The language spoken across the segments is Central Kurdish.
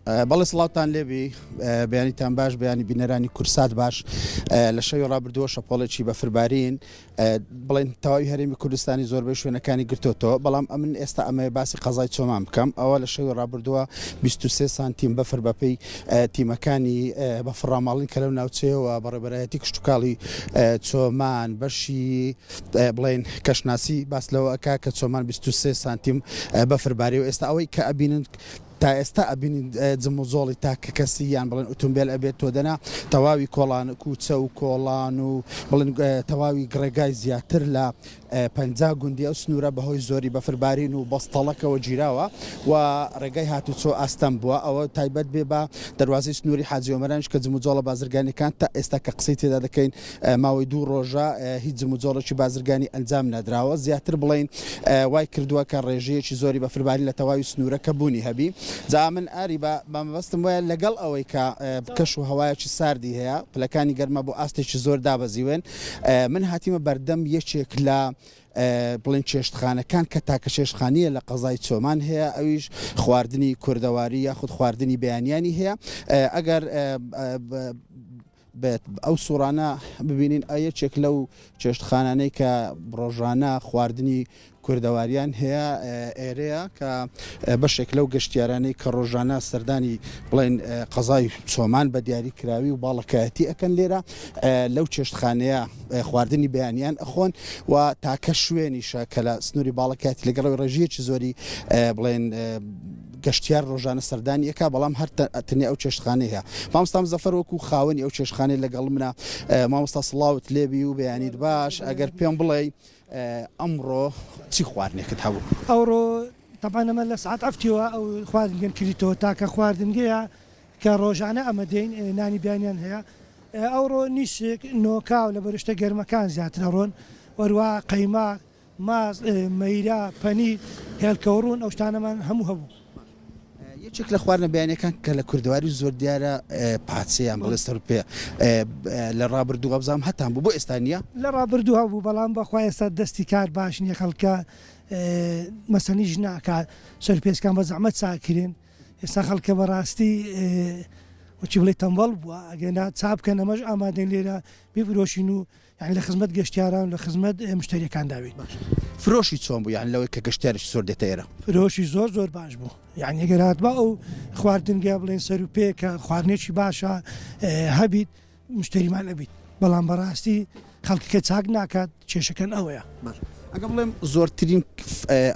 بەڵێ سڵاوتان لێبی بەیانیتان باش بەیانی بینەرانی کورسات باش لە شەوی ڕابردووە شەپۆڵێکی بەفربارین بڵێن تەواوی هەرێمی کوردستانی زۆربەی شوێنەکانی گرتوتەوە بەڵام ئەمن ئێستا ئەمەوێ باسی قەزای چۆمان بکەم ئەوە لە شەوی ڕابردووە 23 سانتیم بەفر بەپێی تیمەکانی بەفرڕاماڵین کە لەو ناوچەیەوە بەڕێبەرایەتی کشتتوکاڵی چۆمان بەشی بڵێن کەشناسی باس لەوە ئەک کە چۆمان 23 سانتیم بەفر باری و ئێستا ئەوەی کە ئەبینن تا ئێستا ئەبینین جموجۆڵی تاکەکەسی یان بڵێن ئوتومبێل ئەبێت تۆ دەنا تەواوی کۆڵان کوچە و کۆڵان و بڵێن تەواوی ڕێگای زیاتر لە 50 گوندی ئەو سنوورە بەهۆی زۆری بەفربارین و بەستەڵەکەوە گیراوە و ڕێگای هاتوچۆ ئاستەم بووە ئەوە تایبەت بێ بە دەروازەی سنووری حاجی ئۆمەرانیش کە جموجۆڵە بازرگانیەکان تا ئێستا کە قسەی تێدا دەکەین ماوەی دوو ڕۆژە هیچ جموجۆڵێکی بازرگانی ئەنجام نەدراوە، زیاتر بڵێین وای کردووە کە ڕێژەیەکی زۆری بەفربارین لە تەواوی سنوورەکە بوونی هەبی. جا من ئاری بە مەبەستم وایە لەگەڵ ئەوەی کە کەش و هەوایەکی ساردی هەیە، پلەکانی گەرما بۆ ئاستێکی زۆر دابەزیون، من هاتیمە بەردەم یەکێک لە بڵێن چێشتخانەکان کە تاکە چێشتخانەیە لە قەزای چۆمان هەیە ئەویش خواردنی کوردەواری یاخود خواردنی بەیانیانی هەیە ئەگەر بێت ئەو سوڕانە ببینین ئە یەکێک لەو چێشتخانانەی کە ڕۆژانە خواردنی کوردەواریان هەیە ئێرەیە کە بەشێک لەو گەشتیارانەی کە ڕۆژانە سەردانی بڵێن قەزای چۆمان بە دیاری کراوی و باڵەکایەتی ئەکەن لێرە لەو چێشتخانەیە خواردنی بەیانیان ئەخۆن و تاکە شوێنیشە کە لە سنووری باڵەکایەتی لەگەڵەوەی ڕێژەیەکی زۆری بڵێن گەشتیار ڕۆژانە سەردانی ئەکا بەڵام هەر تەنیا ئەو چێشتخانەی هەیە مامۆستا مزەفەر وەکو خاوەنی ئەو چێشتخانەی لەگەڵ منە مامۆستا سڵاوت لێبی و بەیانیت باش ئەگەر پێم بڵێ ئەمڕۆ چی خواردنێکت هەبوو؟ ئەوڕۆ تەبعەن ئەمە لە سەعات هەفتیەوە ئەو خواردنگەم کردیتەوە تاکە خواردنگەیە کە ڕۆژانە ئەمە دێین نانی بیانیان هەیە ئەوڕۆ نیسک نۆکاو لە بەرشتە گەرمەکان زیاتر ئەڕۆن وەروا قەیماغ ماست، مەیرە، پەنیر، هێلکە و ڕوون ئەو شتانەمان هەموو هەبوو. یەکێک لە خواردنە بەیانیەکان کە لە کوردەواری زۆر دیارە پاچە یان بڵێ سەرپێ لە ڕابردوو وابزانم هەتان بوو بۆ ئێستا نییە؟ لە ڕابردوو هەبوو بەڵام بەخوا ئێستا دەستی کار باش نییە خەڵکە مەسەنیش ناکا سەرپێچکان بە زەحمەت چاکرێن ئێستا خەڵکە بەڕاستی وەکی بڵێ تەمبەڵ بووە ئەگەنا چا بکەن ئەمەش ئامادەین لێرە بیفرۆشین و یانی لە خزمەت گەشتیاران و لە خزمەت مشتەریەکاندا بین. باشە فرۆشی چۆن بوو یانی لەوەی کە گەشتیارێکی زۆر دێتە ئێرە؟ فرۆشی زۆر زۆر باش بوو یانی ئەگەر هاتبا ئەو خواردنگە بڵێن سەر و پێ کە خواردنێکی باشە هەبیت مشتەریمان ئەبیت بەڵام بەڕاستی خەڵکەکە چاک ناکات کێشەکەن ئەوەیە. باشە ئەگەر بڵێم زۆرترین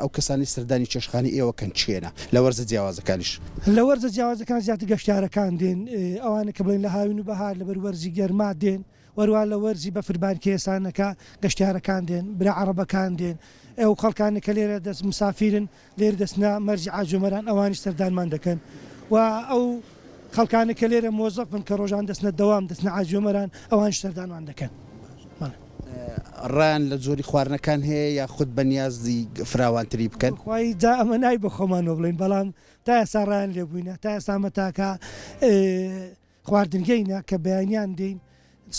ئەو کەسانەی سەردانی چێشتخانەی ئێوە کەن کێنە لە وەرزە جیاوازەکانیش؟ لە وەرزە جیاوازەکان زیاتر گەشتیارەکان دێن ئەوانە کە بڵێن لە هاوین و بەهار لەبەر وەرزی گەرما دێن وەروا لە وەرزی بەفربارین کە ئێسانەکە گەشتیارەکان دێن، برا عەڕەبەکان دێن، ئەو خەڵکانەی کە لێرە دەست مسافیرن لێرە دەچنە مەرزی عاجۆمەران ئەوانیش سەردانمان دەکەن و ئەو خەڵکانەی کە لێرە مۆزەفن کە ڕۆژان دەچنە دەوام دەچنە عاجۆمەران ئەوانیش سەردانمان دەکەن. بەڵێ. ڕایان لە جۆری خواردنەکان هەیە یاخود بەنیازی فراوانتری بکەن؟ بەخوای جا ئەمە نای بە خۆمانەوە بڵێین بەڵام تا ئێستا ڕایان لێ بووینە تا ئێستا ئەمە تاکە خواردنگەینە کە بەیانیان دێین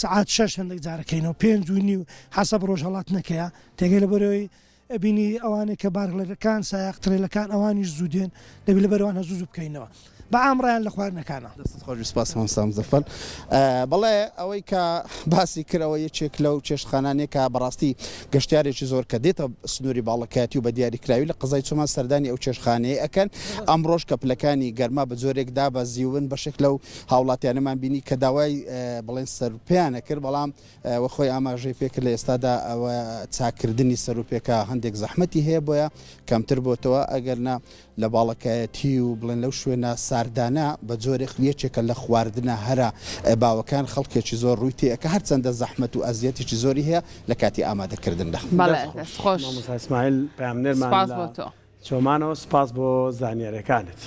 سەعات شەش هەندێک جار ئەکەینەوە پێنج و نیو حەسەب ڕۆژهەڵاتنەکەیە تێگەی لەبەرەوەی ئەبینی ئەوانەی کە بارهەڵگرەکان سایەق ترێلەکان ئەوانیش زوو دێن دەبی لەبەرەوان هەر زوو زوو بکەینەوە بە عام ڕایان لە خواردنەکانە. دەستت خۆش بی سپاس مامۆستا مزەفەر. بەڵێ ئەوەی کە باسی کرد ئەوە یەکێک لەو چێشتخانانەیە کە بەڕاستی گەشتیارێکی زۆر کە دێتە سنووری باڵەکایەتی و بە دیاریکراوی لە قەزای چۆمان سەردانی ئەو چێشتخانەیە ئەکەن ئەمڕۆش کە پلەکانی گەرما بە جۆرێک دابەزیون بەشێک لەو هاوڵاتیانەمان بینی کە داوای بڵێن سەروپێیان ئەکرد بەڵام وە خۆی ئاماژەی پێکرد لە ئێستادا ئەوە چاککردنی سەروپێکە هەندێک زەحمەتی هەیە بۆیە کەمتر بۆتەوە ئەگەر نا لە باڵەکایەتی و بڵێن لەو شوێنە ساردانە بە جۆرێک یەکێکە لە خواردنە هەرە باوەکان خەڵکێکی زۆر ڕووی تێ ئەکا هەرچەندە زەحمەت و ئەزیەتێکی زۆری هەیە لە کاتی ئامادەکردندا. بەڵێ دەست خۆش دەست خۆش مامۆستا ئیسماعیل پەیامنێرمان سپاس لە بۆ تۆ. چۆمانەوە سپاس بۆ زانیاریەکانت.